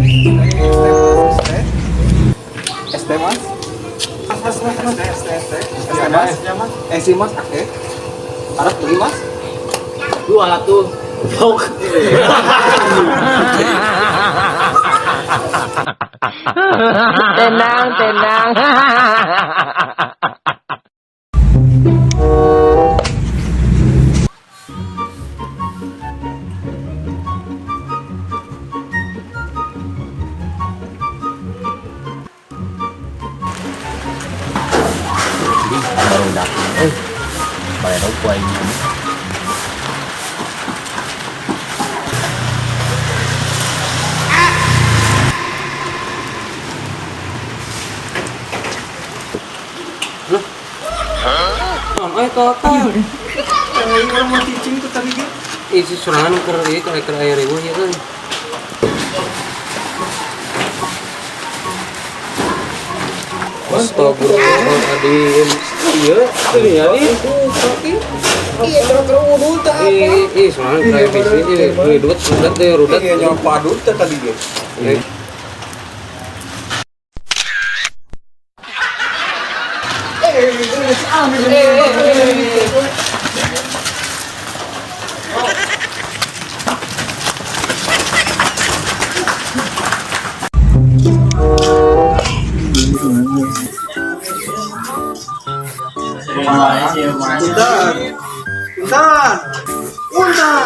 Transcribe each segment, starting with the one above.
Es teh, Mas. Mas, mas, mas, es teh, es teh. Es teh, Mas. Eh, si Mas, oke. Arab beli, Mas. Dua lah tuh. Goblok. Tenang, tenang. Baru datang. Eh, bayar ku aing ini. Non, eh total. Eh, orang mau cicing tuh tadi ge. Ih, si sorangan keur ieu keur aya riweuh ieu euy. Astagfirullahaladzim. Iya, iya, iya. Iya, keur udud teh apa? Ih, ih, sorangan keur aya bisi, ih, beli duit rudat deh, rudat. Iya, nyawa padut teh tadi ge. Iya. Punten. Punten. Punten.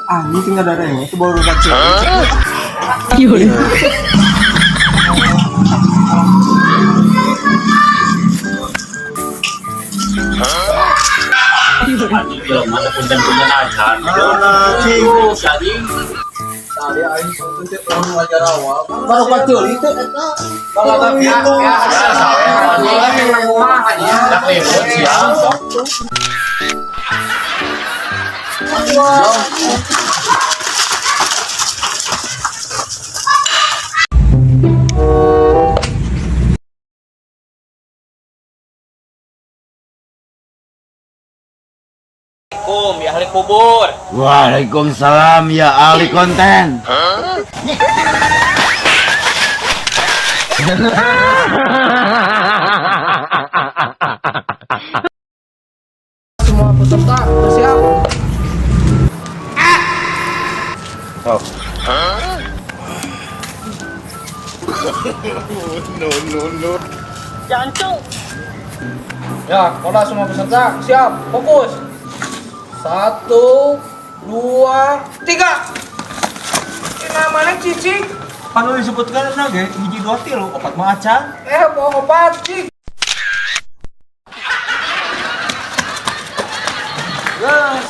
Ah, ini tinggal darahnya itu baru baca. Mana punten-punten aja. Cing. Anjing. Tadi aing punten teh urang wajar awal. Baru kaculi teh eta. Baru Tak lewat sia. Assalamualaikum ya ahli kubur. Waalaikumsalam ya ahli konten. Semua peserta bersiap. Oh. Ya, kalau semua peserta siap, fokus. 1, 2, 3. Ini namanya cicing. Panu disebutkan ge hiji dua tilu opat mah acan. Eh, mau opat, cik. Gas,